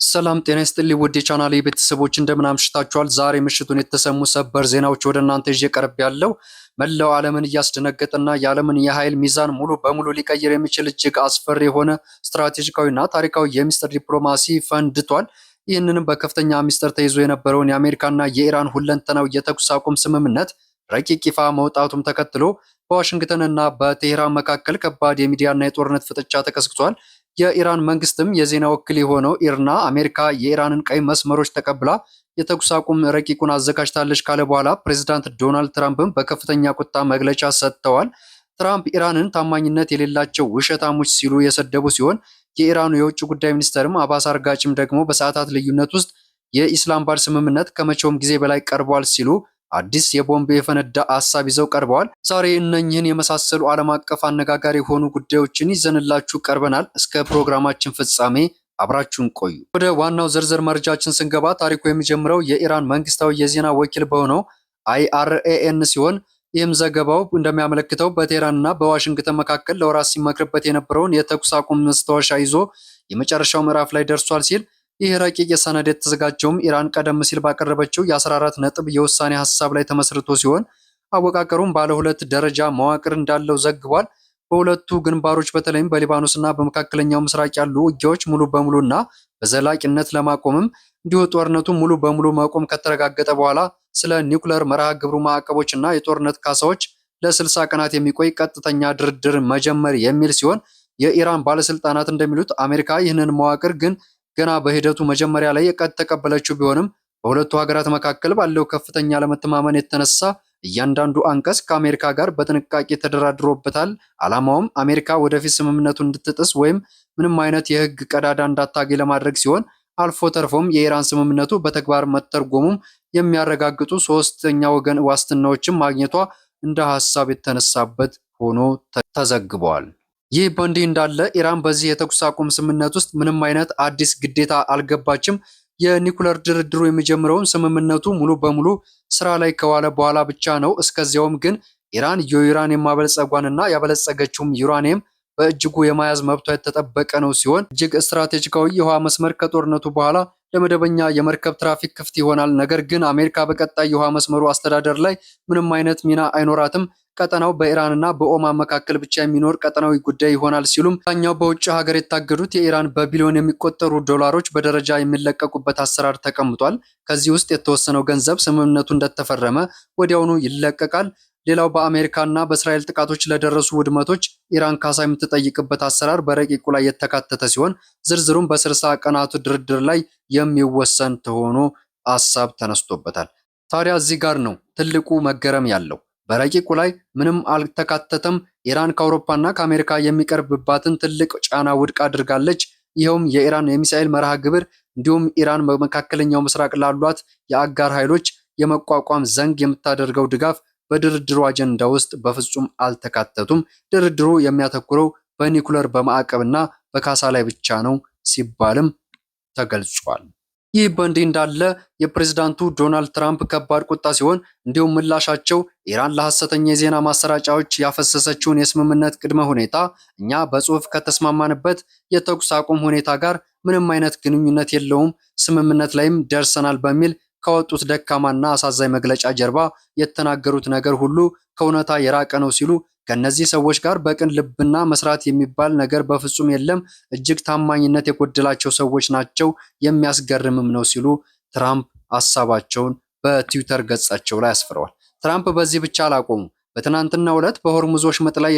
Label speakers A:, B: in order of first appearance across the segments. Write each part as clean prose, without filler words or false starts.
A: ሰላም ጤና ይስጥልኝ ውድ የቻናሌ ቤተሰቦች፣ እንደምን አምሽታችኋል? ዛሬ ምሽቱን የተሰሙ ሰበር ዜናዎች ወደ እናንተ ይዤ ቀርብ ያለው መላው ዓለምን እያስደነገጠና የዓለምን የኃይል ሚዛን ሙሉ በሙሉ ሊቀይር የሚችል እጅግ አስፈሪ የሆነ ስትራቴጂካዊና ታሪካዊ የሚስጥር ዲፕሎማሲ ፈንድቷል። ይህንንም በከፍተኛ ሚስጥር ተይዞ የነበረውን የአሜሪካና የኢራን ሁለንተናዊ የተኩስ አቁም ስምምነት ረቂቅ ይፋ መውጣቱም ተከትሎ በዋሽንግተን እና በቴህራን መካከል ከባድ የሚዲያና የጦርነት ፍጥጫ ተቀስቅሷል። የኢራን መንግስትም የዜና ወኪል የሆነው ኢርና አሜሪካ የኢራንን ቀይ መስመሮች ተቀብላ የተኩስ አቁም ረቂቁን አዘጋጅታለች ካለ በኋላ ፕሬዚዳንት ዶናልድ ትራምፕም በከፍተኛ ቁጣ መግለጫ ሰጥተዋል። ትራምፕ ኢራንን ታማኝነት የሌላቸው ውሸታሞች ሲሉ የሰደቡ ሲሆን፣ የኢራኑ የውጭ ጉዳይ ሚኒስተርም አባስ አራግቺም ደግሞ በሰዓታት ልዩነት ውስጥ የኢስላማባድ ስምምነት ከመቼውም ጊዜ በላይ ቀርቧል ሲሉ አዲስ የቦምብ የፈነዳ ሀሳብ ይዘው ቀርበዋል። ዛሬ እነኝህን የመሳሰሉ ዓለም አቀፍ አነጋጋሪ የሆኑ ጉዳዮችን ይዘንላችሁ ቀርበናል። እስከ ፕሮግራማችን ፍጻሜ አብራችሁን ቆዩ። ወደ ዋናው ዝርዝር መረጃችን ስንገባ ታሪኩ የሚጀምረው የኢራን መንግስታዊ የዜና ወኪል በሆነው አይአርኤኤን ሲሆን፣ ይህም ዘገባው እንደሚያመለክተው በቴህራንና በዋሽንግተን መካከል ለወራት ሲመክርበት የነበረውን የተኩስ አቁም መስታወሻ ይዞ የመጨረሻው ምዕራፍ ላይ ደርሷል ሲል፣ ይህ ረቂቅ የሰነድ የተዘጋጀውም ኢራን ቀደም ሲል ባቀረበችው የ14 ነጥብ የውሳኔ ሀሳብ ላይ ተመስርቶ ሲሆን፣ አወቃቀሩም ባለ ሁለት ደረጃ መዋቅር እንዳለው ዘግቧል። በሁለቱ ግንባሮች በተለይም በሊባኖስና በመካከለኛው ምስራቅ ያሉ ውጊያዎች ሙሉ በሙሉና በዘላቂነት ለማቆምም፣ እንዲሁ ጦርነቱ ሙሉ በሙሉ መቆም ከተረጋገጠ በኋላ ስለ ኒውክለር መርሃ ግብሩ ማዕቀቦች እና የጦርነት ካሳዎች ለ60 ቀናት የሚቆይ ቀጥተኛ ድርድር መጀመር የሚል ሲሆን፣ የኢራን ባለስልጣናት እንደሚሉት አሜሪካ ይህንን መዋቅር ግን ገና በሂደቱ መጀመሪያ ላይ የተቀበለችው ቢሆንም፣ በሁለቱ ሀገራት መካከል ባለው ከፍተኛ አለመተማመን የተነሳ እያንዳንዱ አንቀጽ ከአሜሪካ ጋር በጥንቃቄ ተደራድሮበታል። ዓላማውም አሜሪካ ወደፊት ስምምነቱን እንድትጥስ ወይም ምንም አይነት የሕግ ቀዳዳ እንዳታገኝ ለማድረግ ሲሆን፣ አልፎ ተርፎም የኢራን ስምምነቱ በተግባር መተርጎሙም የሚያረጋግጡ ሶስተኛ ወገን ዋስትናዎችን ማግኘቷ እንደ ሀሳብ የተነሳበት ሆኖ ተዘግቧል። ይህ በእንዲህ እንዳለ ኢራን በዚህ የተኩስ አቁም ስምምነት ውስጥ ምንም አይነት አዲስ ግዴታ አልገባችም። የኒኩለር ድርድሩ የሚጀምረውን ስምምነቱ ሙሉ በሙሉ ስራ ላይ ከዋለ በኋላ ብቻ ነው። እስከዚያውም ግን ኢራን የዩራኒየም ማበልጸጓንና ያበለጸገችውም ዩራኒየም በእጅጉ የመያዝ መብቷ የተጠበቀ ነው ሲሆን፣ እጅግ ስትራቴጂካዊ የውሃ መስመር ከጦርነቱ በኋላ ለመደበኛ የመርከብ ትራፊክ ክፍት ይሆናል። ነገር ግን አሜሪካ በቀጣይ የውሃ መስመሩ አስተዳደር ላይ ምንም አይነት ሚና አይኖራትም። ቀጠናው በኢራንና በኦማን መካከል ብቻ የሚኖር ቀጠናዊ ጉዳይ ይሆናል ሲሉም፣ ኛው በውጭ ሀገር የታገዱት የኢራን በቢሊዮን የሚቆጠሩ ዶላሮች በደረጃ የሚለቀቁበት አሰራር ተቀምጧል። ከዚህ ውስጥ የተወሰነው ገንዘብ ስምምነቱ እንደተፈረመ ወዲያውኑ ይለቀቃል። ሌላው በአሜሪካና በእስራኤል ጥቃቶች ለደረሱ ውድመቶች ኢራን ካሳ የምትጠይቅበት አሰራር በረቂቁ ላይ የተካተተ ሲሆን፣ ዝርዝሩም በ60 ቀናቱ ድርድር ላይ የሚወሰን ተሆኖ ሀሳብ ተነስቶበታል። ታዲያ እዚህ ጋር ነው ትልቁ መገረም ያለው። በረቂቁ ላይ ምንም አልተካተተም። ኢራን ከአውሮፓና ከአሜሪካ የሚቀርብባትን ትልቅ ጫና ውድቅ አድርጋለች። ይኸውም የኢራን የሚሳኤል መርሃ ግብር እንዲሁም ኢራን በመካከለኛው ምስራቅ ላሏት የአጋር ኃይሎች የመቋቋም ዘንግ የምታደርገው ድጋፍ በድርድሩ አጀንዳ ውስጥ በፍጹም አልተካተቱም። ድርድሩ የሚያተኩረው በኒኩለር፣ በማዕቀብና በካሳ ላይ ብቻ ነው ሲባልም ተገልጿል። ይህ በእንዲህ እንዳለ የፕሬዝዳንቱ ዶናልድ ትራምፕ ከባድ ቁጣ ሲሆን፣ እንዲሁም ምላሻቸው ኢራን ለሐሰተኛ የዜና ማሰራጫዎች ያፈሰሰችውን የስምምነት ቅድመ ሁኔታ እኛ በጽሁፍ ከተስማማንበት የተኩስ አቁም ሁኔታ ጋር ምንም አይነት ግንኙነት የለውም፣ ስምምነት ላይም ደርሰናል በሚል ካወጡት ደካማና አሳዛኝ መግለጫ ጀርባ የተናገሩት ነገር ሁሉ ከእውነታ የራቀ ነው ሲሉ፣ ከእነዚህ ሰዎች ጋር በቅን ልብና መስራት የሚባል ነገር በፍጹም የለም፣ እጅግ ታማኝነት የጎደላቸው ሰዎች ናቸው፣ የሚያስገርምም ነው ሲሉ ትራምፕ ሀሳባቸውን በትዊተር ገጻቸው ላይ አስፍረዋል። ትራምፕ በዚህ ብቻ አላቆሙ። በትናንትናው ዕለት በሆርሙዝ ወሽመጥ ላይ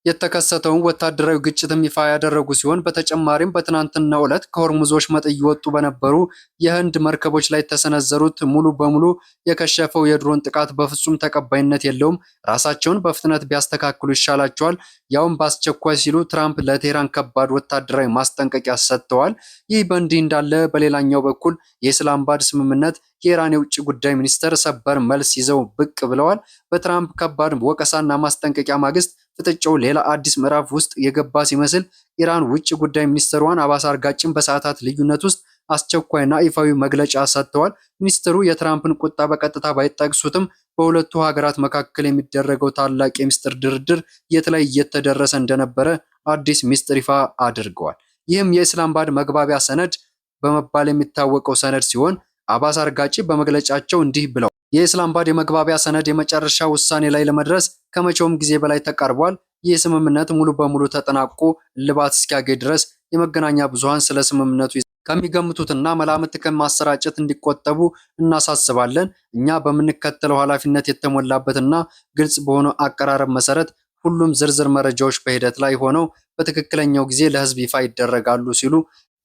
A: የተከሰተውን ወታደራዊ ግጭትም ይፋ ያደረጉ ሲሆን፣ በተጨማሪም በትናንትናው ዕለት ከሆርሙዝ ወሽመጥ እየወጡ በነበሩ የህንድ መርከቦች ላይ የተሰነዘሩት ሙሉ በሙሉ የከሸፈው የድሮን ጥቃት በፍጹም ተቀባይነት የለውም፣ ራሳቸውን በፍጥነት ቢያስተካክሉ ይሻላቸዋል፣ ያውም በአስቸኳይ ሲሉ ትራምፕ ለቴህራን ከባድ ወታደራዊ ማስጠንቀቂያ ሰጥተዋል። ይህ በእንዲህ እንዳለ በሌላኛው በኩል የኢስላማባድ ስምምነት የኢራን የውጭ ጉዳይ ሚኒስተር ሰበር መልስ ይዘው ብቅ ብለዋል። በትራምፕ ከባድ ወቀሳና ማስጠንቀቂያ ማግስት ፍጥጫው ሌላ አዲስ ምዕራፍ ውስጥ የገባ ሲመስል፣ ኢራን ውጭ ጉዳይ ሚኒስትሯን አባስ አራግቺን በሰዓታት ልዩነት ውስጥ አስቸኳይና ይፋዊ መግለጫ ሰጥተዋል። ሚኒስትሩ የትራምፕን ቁጣ በቀጥታ ባይጠቅሱትም፣ በሁለቱ ሀገራት መካከል የሚደረገው ታላቅ የሚስጥር ድርድር የት ላይ እየተደረሰ እንደነበረ አዲስ ሚስጥር ይፋ አድርገዋል። ይህም የኢስላማባድ መግባቢያ ሰነድ በመባል የሚታወቀው ሰነድ ሲሆን አባስ አራግቺ በመግለጫቸው እንዲህ ብለው፣ የኢስላማባድ የመግባቢያ ሰነድ የመጨረሻ ውሳኔ ላይ ለመድረስ ከመቼውም ጊዜ በላይ ተቃርቧል። ይህ ስምምነት ሙሉ በሙሉ ተጠናቆ እልባት እስኪያገኝ ድረስ የመገናኛ ብዙሃን ስለ ስምምነቱ ከሚገምቱትና መላምት ከማሰራጨት እንዲቆጠቡ እናሳስባለን። እኛ በምንከተለው ኃላፊነት የተሞላበትና ግልጽ በሆነ አቀራረብ መሰረት ሁሉም ዝርዝር መረጃዎች በሂደት ላይ ሆነው በትክክለኛው ጊዜ ለሕዝብ ይፋ ይደረጋሉ ሲሉ፣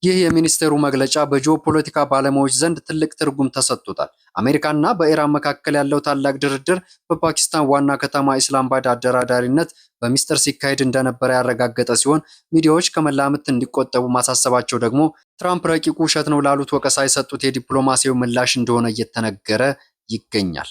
A: ይህ የሚኒስቴሩ መግለጫ በጂኦፖለቲካ ባለሙያዎች ዘንድ ትልቅ ትርጉም ተሰጥቶታል። አሜሪካና በኢራን መካከል ያለው ታላቅ ድርድር በፓኪስታን ዋና ከተማ ኢስላማባድ አደራዳሪነት በሚስጥር ሲካሄድ እንደነበረ ያረጋገጠ ሲሆን፣ ሚዲያዎች ከመላምት እንዲቆጠቡ ማሳሰባቸው ደግሞ ትራምፕ ረቂቁ ውሸት ነው ላሉት ወቀሳ የሰጡት የዲፕሎማሲያዊ ምላሽ እንደሆነ እየተነገረ ይገኛል።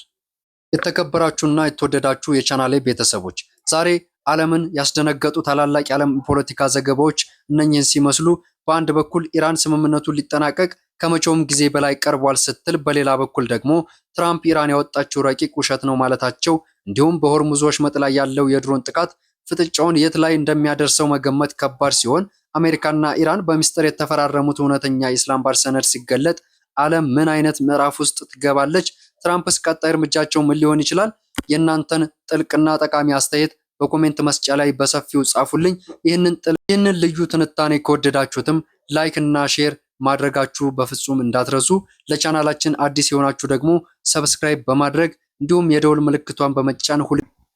A: የተከበራችሁና የተወደዳችሁ የቻናሌ ቤተሰቦች፣ ዛሬ ዓለምን ያስደነገጡ ታላላቅ የዓለም ፖለቲካ ዘገባዎች እነኝህን ሲመስሉ፣ በአንድ በኩል ኢራን ስምምነቱን ሊጠናቀቅ ከመቼውም ጊዜ በላይ ቀርቧል ስትል፣ በሌላ በኩል ደግሞ ትራምፕ ኢራን ያወጣችው ረቂቅ ውሸት ነው ማለታቸው፣ እንዲሁም በሆርሙዝ ወሽመጥ ላይ ያለው የድሮን ጥቃት ፍጥጫውን የት ላይ እንደሚያደርሰው መገመት ከባድ ሲሆን፣ አሜሪካና ኢራን በሚስጥር የተፈራረሙት እውነተኛ የኢስላማባድ ሰነድ ሲገለጥ ዓለም ምን አይነት ምዕራፍ ውስጥ ትገባለች? ትራምፕስ ቀጣይ እርምጃቸው ምን ሊሆን ይችላል? የእናንተን ጥልቅና ጠቃሚ አስተያየት በ comment መስጫ ላይ በሰፊው ጻፉልኝ። ይህንን ልዩ ትንታኔ ከወደዳችሁትም like እና share ማድረጋችሁ በፍጹም እንዳትረሱ። ለቻናላችን አዲስ የሆናችሁ ደግሞ subscribe በማድረግ እንዲሁም የደውል ምልክቷን በመጫን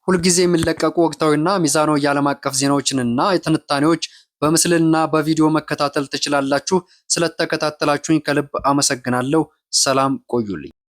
A: ሁልጊዜ የሚለቀቁ ወቅታዊና ሚዛናዊ የዓለም አቀፍ ዜናዎችንና ትንታኔዎች በምስልና በቪዲዮ መከታተል ትችላላችሁ። ስለተከታተላችሁኝ ከልብ አመሰግናለሁ። ሰላም ቆዩልኝ።